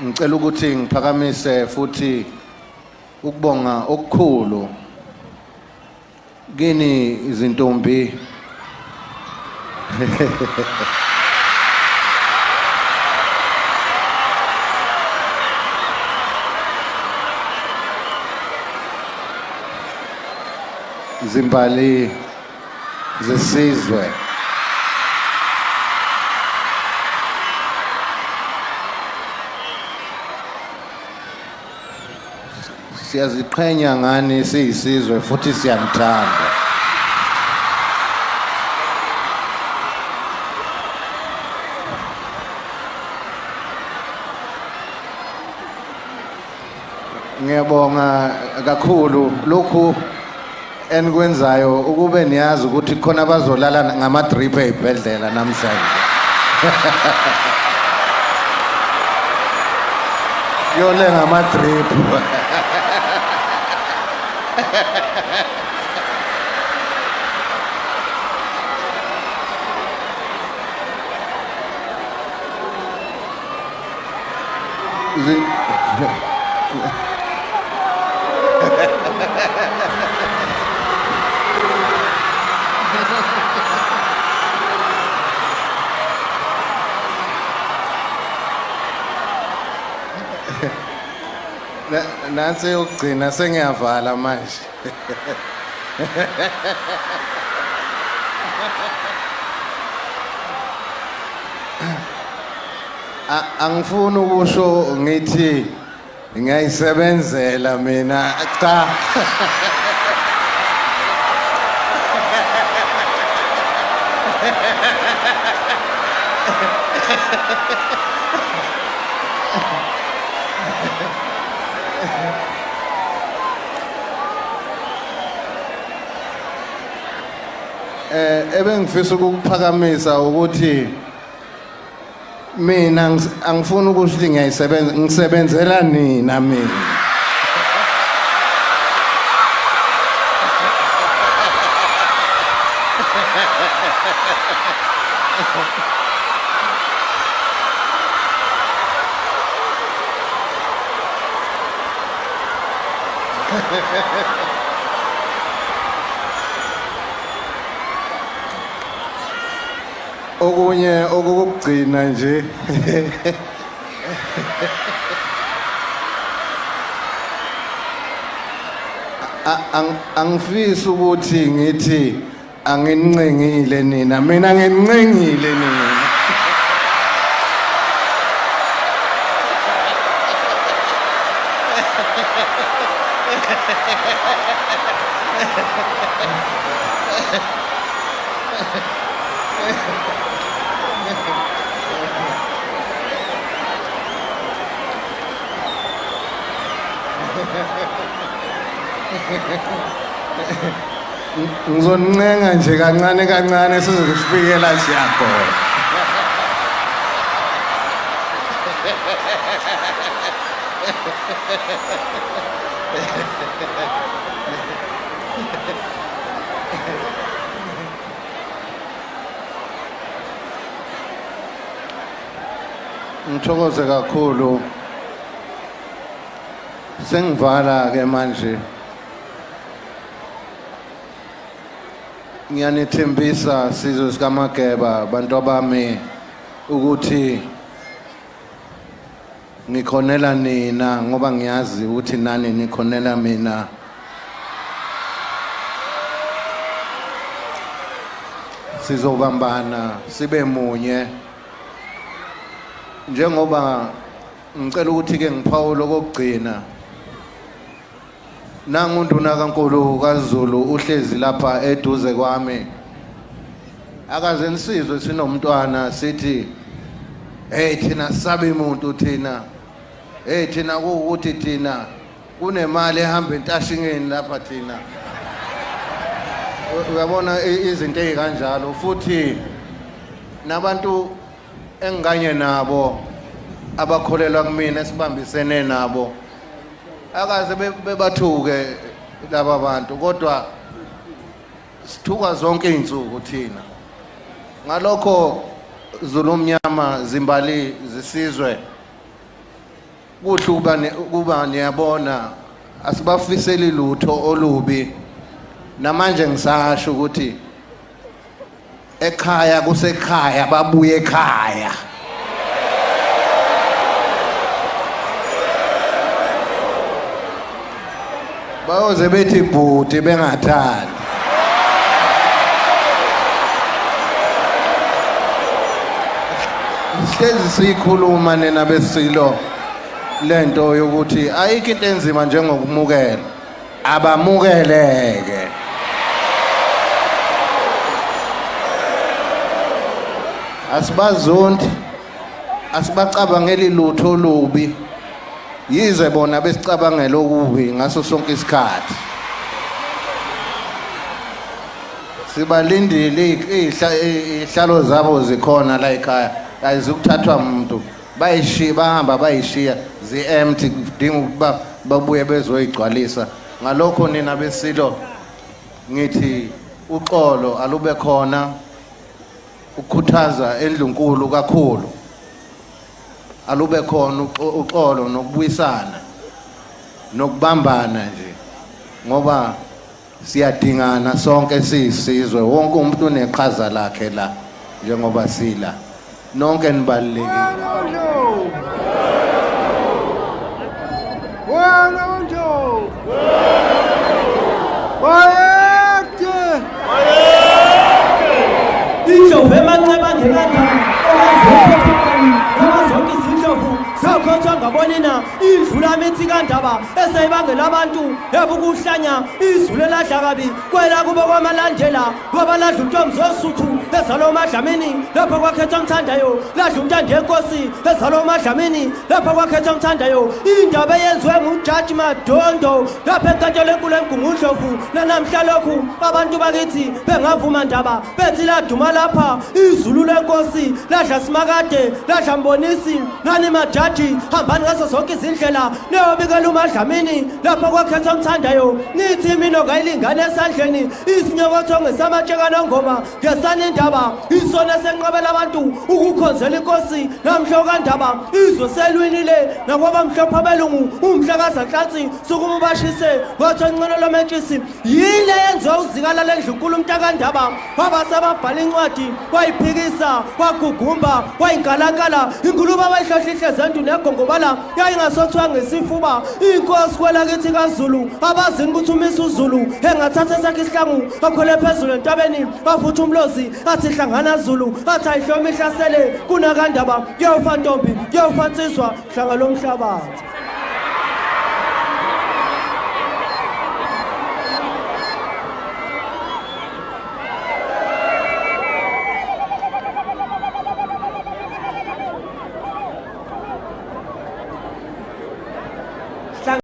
Ngicela ukuthi ngiphakamise futhi ukubonga okukhulu kini izintombi Zimbali zesizwe. Siyaziqhenya ngani siyisizwe futhi siyanithanda. Ngiyabonga kakhulu lokhu enikwenzayo ukube niyazi ukuthi khona abazolala ngama-drip ey'bhedlela namhlanje. Kuyole ngama-drip. Nansi yokugcina sengiyavala manje. Angifuni ukusho ngithi ngiyayisebenzela mina cha. Ebengifisa ukukuphakamisa ukuthi mina angifuni ukusho ukuthi ngiyayisebenza, ngisebenzela nina mina. Okunye okokugcina nje angifisi ukuthi ngithi anginincengile nina, mina nginincengile nina. Ngizoncenga nje kancane kancane size sifike la siyakhona. Ngithokoze kakhulu. Sengivala ke manje. Ngiyanithembisa sizwe sikaMageba bantu bami ukuthi ngikhonela nina ngoba ngiyazi ukuthi nani nikhonela mina. Sizobambana sibe munye. Njengoba ngicela ukuthi ke ngiphawule okokugcina. Nangu unduna kaNkulu kaZulu uhlezi lapha eduze kwami. Akaze nisizwe sinomntwana sithi hey thina sabe umuntu thina. Hey thina kuwukuthi thina kunemali ehamba entashingeni lapha thina. Uyabona izinto ezikanjalo futhi nabantu engikanye nabo abakholelwa kumina esibambisene nabo akaze bebathuke laba bantu kodwa sithuka zonke izinsuku thina. Ngalokho Zulu omnyama, zimbali zisizwe, Kuhle ukuba niyabona asibafiseli lutho olubi. Namanje ngisasho ukuthi ekhaya kusekhaya, babuye ekhaya. Bayoze bethi bhuti bengathandi. Sihlezi siyikhuluma nina besilo lento yokuthi ayikho into enzima njengokumukela. Abamukeleke. Asibazondi, asibacabangeli lutho olubi, yize bona besicabangela okubi ngaso sonke isikhathi. Sibalindile, ihlalo zabo zikhona la ekhaya, ayizukuthathwa muntu. Bayishiya, bahamba bayishiya zi-empty, kudinga ukuba babuye bezoyigcwalisa. Ngalokho nina besilo ngithi uxolo alube khona, ukukhuthaza endlunkulu kakhulu alube khona uxolo nokubuyisana nokubambana nje, ngoba siyadingana sonke siyisizwe. Wonke umuntu uneqhaza lakhe la, njengoba sila nonke nibalulekile. Wena unjani? Bayede! Indlovu emanxeba ngenandaba noma zonke izindlovu zakhothwa ngabonina indlula mithi kandaba eseyibangela abantu ebukuhlanya izulu eladla kabi kwela kubo kwamalandela ngoba ladla untombi zosuthu ezalwa umadlamini lapho kwakhethwa ngithandayo, ladla umntandi yenkosi ezalwa umadlamini lapho kwakhethwa ngithandayo. Indaba eyenziwe ngujaji Madondo lapha enkantolo enkulu eMgungundlovu, nanamhla lokhu abantu bakithi bengavuma ndaba bethi laduma lapha izulu lenkosi, ladla simakade, ladla mbonisi. Nani majaji, hambani ngazo zonke izindlela niyobikela umadlamini lapho kwakhethwa ngithandayo, nithi imino kayilingane esandleni, isinyokotho ngesamatshekana ngoma ngesani indaba isona senqabela abantu ukukhonzela inkosi. Namhla okandaba izwe selwinile nakwabamhlophe abelungu, umhlakazanhlansi sukuma ubashise wathi oncono lomentshisi. Yini eyenziwa uzikala lendlunkulu umntakandaba? Waba sababhala incwadi wayiphikisa, wagugumba wayinkalakala inkulumo abayihlohla ihleze negongobala yayingasothwa ngesifuba inkosi kwelakithi kaZulu. Abazini ukuthi umisa uZulu engathatha esakhe isihlangu akhwele phezulu entabeni afuthe umlozi athi hlangana Zulu, athi ayihloma ihlasele kunakandaba. Kuyofa ntombi, kuyofa nsizwa, hlanga lomhlabathi.